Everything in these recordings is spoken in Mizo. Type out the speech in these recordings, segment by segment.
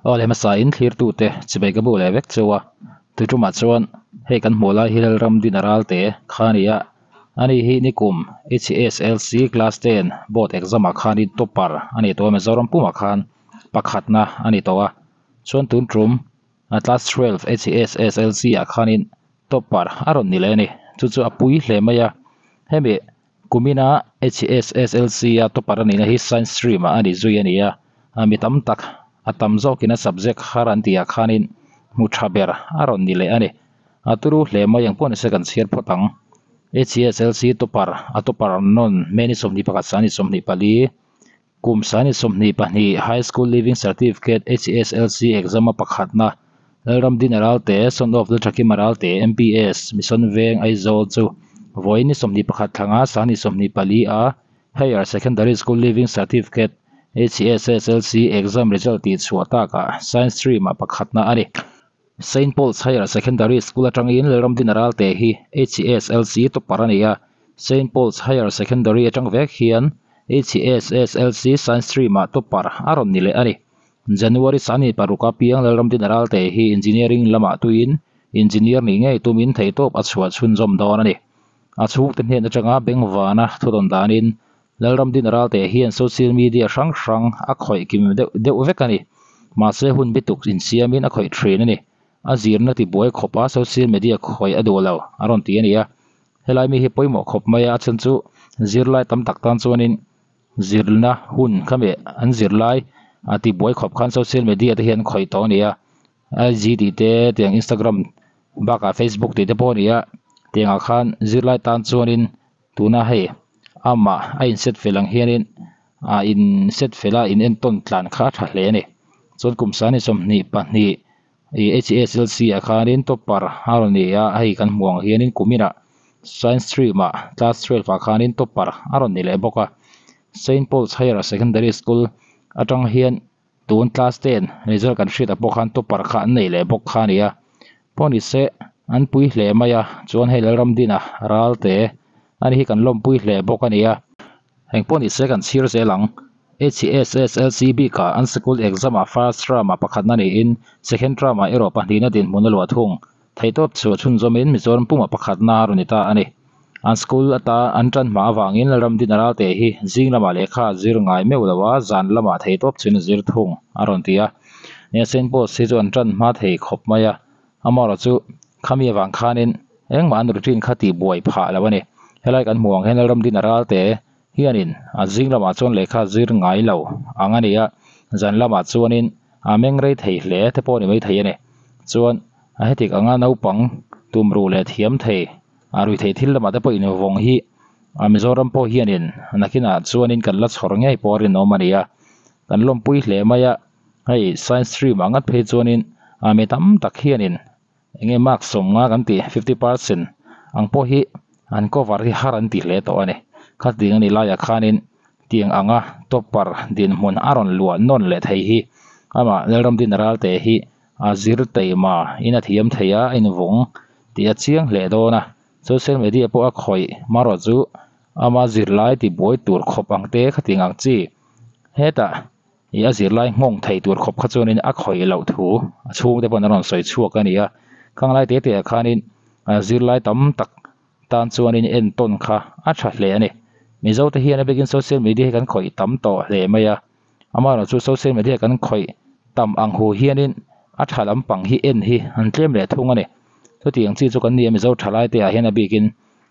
Aw le hmasa in thlirtute chibai ka bu leh vek cheu a, tuitumah chuan hei kan hmuh lai hi Lalram din a ral te kha a ni a, ani hi nikum HSLC class 10 board exam ah khanin topper a ni tawh a Mizoram pumah khan pakhatna a ni tawh a, chuan tun tum class 12 HSSLC ah khanin topper a rawn ni leh a ni, chu chu a pui hle mai a, hemi Kumina HSSLC a topper a nihna hi Science stream ah a ni zui a ni a, mi tam tak a tam zawkin a subject har an tih ah khanin hmu tha ber a rawn ni leh a ni. A turu hle mai ang pawh nise kan chhiar phawt ang. HSSLC topper a topper nawn May ni 21 sang ni 24, kum sang ni 22 High School Leaving Certificate HSSLC exam a pakhatna Lalramdin Aralte, son of Lalthakima Ralte, MPS, Mission Veng, Aizawl chu vawiin ni 21 thlanga sang ni 24 a Higher Secondary School Leaving Certificate, HSSLC, exam result tih chhuah takah Science stream ah pakhatna a ni. Saint Paul's Higher Secondary School atangin Lalramdin Ralte hi HSLC topper a ni a, Saint Paul's Higher Secondary atang vek hian HSSLC Science stream ah topper a rawn ni leh a ni. January sani paruka piang Lalramdin Ralte hi Engineering lamah tuiin Engineer nih ngei tumin theihtawp a chhuah chhunzawm dawn a ni. A chhungte hnen atanga Bengvana thurawn danin Lalramdin Ralte hian social media hrang hrang a khawih kim deuh deuh vek a ni. Mahse hun bituk insiamin a khawih thin a ni. A zirna tibuai khawpa social media khawih a duh lo a rawn ti a ni a. Helai mi hi pawimawh khawp mai a, a chhan chu zirlai tam tak tan chuanin Zirna hun kha meh an zirlai a tibuai khawp khan social media te hian an khawih tawh a ni a, IG tih te tiang Instagram bakah Facebook tih te pawh a ni a, tiangah khan zirlai tan chuanin tuna hei amah a in set fel ang hianin a in set fel a in entawn tlan kha a tha hle a ni. Chuan kum sani 22 ih HSLC ah khanin topper a rawn ni a, hei kan hmuh ang hianin kuminah Science stream ah class 12 ah khanin topper a rawn ni leh bawk a, Saint Paul's Higher Secondary School atang hian tun class 10 result kan hriat ah pawh khan topper kha an nei leh bawk kha a ni a, pawh ni se an pui hle mai a, chuan hei Lalramdina Ralte ani hi kan lawmpui hle bawk a ni a. Engpawh ni se kan chhir zel ang. HSSLC bikah an sikul exam ah first term ah pakhatna niin second term ah erawh pahnihna dinhmun a luah thung. Theihtawp chhuah chhunzawmin Mizoram pumah pakhatna a rawn ni ta a ni. An school ata an tan hma avangin Lalramdin Aralte hi zing lamah lehkha a zir ngai meuh lo a, zan lamah theihtawp chhuin a zir thung a rawn ti a. Nia Saint Paul's hi chu an tan hma thei khawp mai a, Amaherawh chu khami avang khanin engmah an routine kha tih buai phah lo a ni. Helai kan hmuh ang hian Lalramdin a ral te hianin a zing lamah chuan lehkha zir ngai lo ang a ni a, zan lamah chuanin a meng rei thei hle te pawh a ni mai thei a ni. Chuan a heti anga naupang tumruh leh thiam thei a rui theih thil lamah te pawh invawng hi a Mizoram pawh hianin nakinah chuanin kan la chhawr ngei pawh a rinawm a ni a, kan lawmpui hle mai a. Hei science stream ah ngat phei chuanin ah mi tam tak hianin eng nge mark 50 kan tih 50% ang pawh hi an cover hi har an ti hle tawh a ni. Khating a nih laiah khanin tiang anga topper dinhmun a rawn luah nawn leh thei hi amah Lalramdin Ralte hi a zir teima in a thiam thei a, a invawng tih a chiang hle dawn a. Social media pawh a khawih marawh chu ama zirlai tibuai tur khawp ang te khating ang chi hetah Ih a zirlai nghawng thei tur khawp kha chuanin a khawih loh thu a chhungte pawhin a rawn sawi chhuak a ni a, khang lai te te ah khanin zirlai tam tak tan chuanin entawn kha a tha hle a ni. Mizo te hian a bikin social media hi kan khawih tam tawh hle mai a, amaherawh chu social media kan khawih tam ang hu hianin a tha lampang hi en hi an tlem leh thung a ni. Chutiang chi chu kan ni a Mizo thalai te ah hian a bikin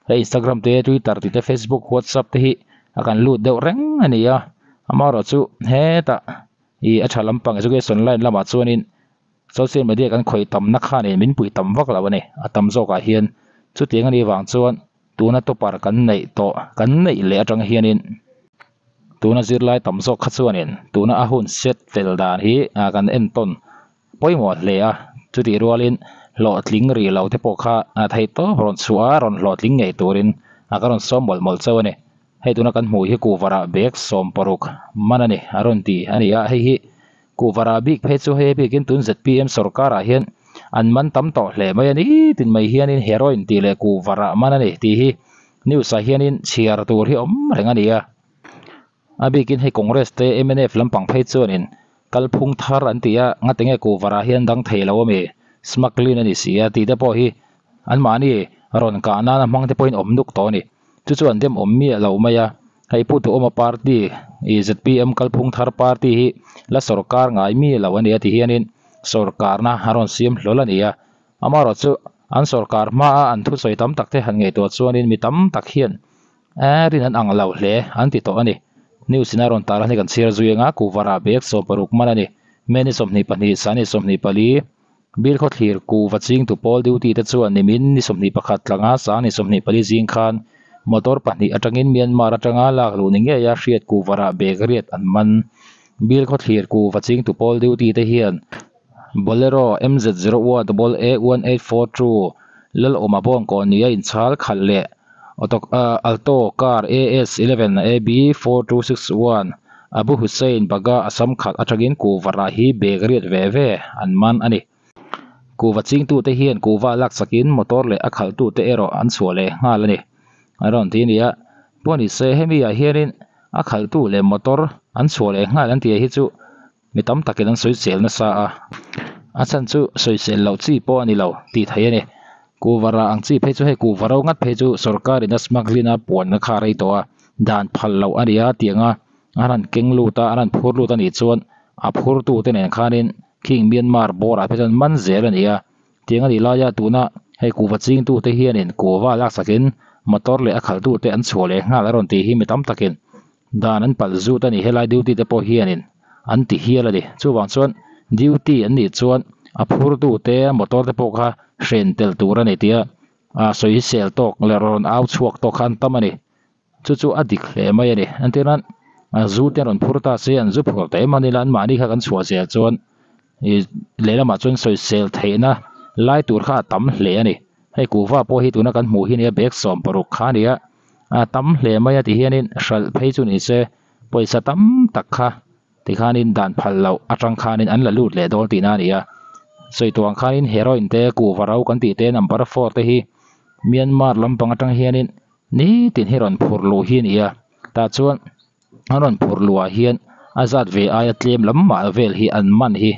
hei Instagram te Twitter tih te Facebook WhatsApp te hi a kan lut deuh reng a ni a amaherawh chu hetah ih a tha lampang education line lamah chuanin social media kan khawih tamna khan ih min pui tam vak lo a ni a tam zawkah hian chutiang a nih vang chuan tuna topper kan neih tawh kan neih leh atang hianin tuna zirlai tam zawk kha chuanin tuna a hun set fel dan hi ah kan entawn pawimawh hle a, chutih rualin hlawhtling rih lo te pawh kha a theih tawp rawn chhuah a, rawn hlawhtling ngei turin a ka rawn sawm mawlh mawlh chauh a ni. Hei tuna kan hmuh hi kuhvarah bag 60 man a ni a rawn ti a ni a, hei hi kuhvarah bik phei chu hei bikin tun zpm sorkarah hian an man tam tawh hle mai a ni tin mai hianin heroin tih leh kuhvarah man a ni tih hi news ah hianin chhiar tur hi awm reng a ni a. A bikin hei Congress te mnf lampang phei chuanin. Kalphung thar an ti a, ngati nge kuhvarah hian dang thei lo ami? Smuggling a ni si a tih te pawh hi anmahni rawn kah nana hmang te pawhin awm nuk tawh a ni. Chu chu an dem awm miah lo mai a, hei Pu Duhawma party ih zpm kalphung thar party hi la sawrkar ngai miah lo a ni a ti hianin sawrkarna a rawn siam hlawl a ni a. Amaherawh chu an sawrkar hmaa an thusawi tam tak te han ngaihtuah chuanin mi tam tak hian eh rin an ang lo hle an ti tawh a ni. News in a rawn tar a ni kan chhiar zui anga kuhvarah bag 60 man a ni. May ni 22, Sani 24, Bilkhawthlir kuhva chingtu pawl duty te chuan nimin ni 21 tlanga Sani 24 zing khan motor pahnih atangin Myanmar atanga lak luh ni ngeia hriat kuhvarah bag riat an man. Bilkhawthlir kuhva chingtu pawl duty te hian Bolero MZ01AA1842 Lalawma Bawngkawn nia inchhal khalh leh Alto car AS11AB4261 Abu Hussain Baga Assam khalh atangin kuhva rah hi bag riat ve ve an man a ni. Kuhva chingtute hian kuhva laksakin motor leh a khalhtute erawh an chhuah leh nghal a ni. A rawn ti a ni a, pawh ni se hemi ah hianin a khalhtu leh motor an chhuah leh nghal an tih hi chu Mi tam takin an sawisel nasa a, a chhan chu sawisel loh chi pawh a ni lo tih theih a ni. Kuhvara ang chi phei chu hei kuhva ro ngat phei chu sorkarin a smuggling a puanna kha a rei tawh a, dan phal loh a ni a tiang a, an han keng lut a, an han phur lut a nih chuan a phurtute nen khanin khing Myanmar border ah phei chuan man zel a ni a, tiang a nih laia tuna hei kuhva chingtute hianin kuhva laksakin motor leh a khalhtute an chhuah leh nghal a rawn tih hi mi tam takin Dan an palh zut a ni, helai duty te pawh hianin an ti hial a ni. Chuvang chuan duty an nih chuan a phurtu te motor te pawh kha hren tel tur a ni tia a sawi sel tawk leh rawn au chhuak tawk kha an tam a ni. Chu chu a dik hle mai a ni. Entir nan zu te rawn phur ta se an zu phur ta em a ni la anmahni kha kan chhuah zel chuan ih lehlamah chuan sawisel theihna lai tur kha a tam hle a ni. Hei kuhva pawh hi tuna kan hmuh hi a nia bag 60 kha a ni a. A tam hle mai a ti hianin hralh phei chu ni se pawisa tam tak kha tikhanin dan phal loh atang khanin an la lut leh dawn tihna a ni a. Sawi tuang khanin heroin te kuhva ro kan tih te number four te hi Myanmar lampang atang hianin nitin hi rawn phur luh hi a ni a tah chuan an rawn phur luhah hian a zat ve aia tlem lam mah vel hi an man hi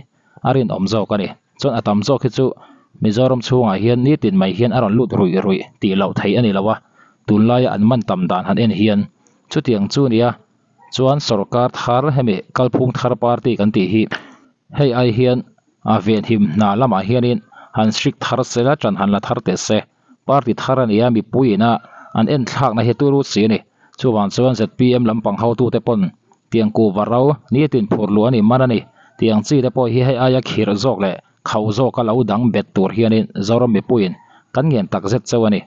a rinawm zawk a ni. Chuan a tam zawk hi chu Mizoram chhungah hian nitin mai hian a rawn lut ruih ruih tih loh theih a ni lo a, tunlaia an man tam dan han en hian chutiang chu nia chuan sorkar thar hemi kalphung thar party kan tih hi hei ai hian a venhim hna lamah hianin han strict thar sela tan han la thar teh se. Party thar a nia mipuiin a an en thlakna hi turu si a ni. Chuvang chuan zpm lampang hotute pawn tiang kuhva ro nitin phur luh a ni man a ni. Tiang chi te pawh hi hei aia khirh zawk leh khauh zawka lo dang bet tur hianin Zoram mipuiin kan ngen takzet chauh a ni.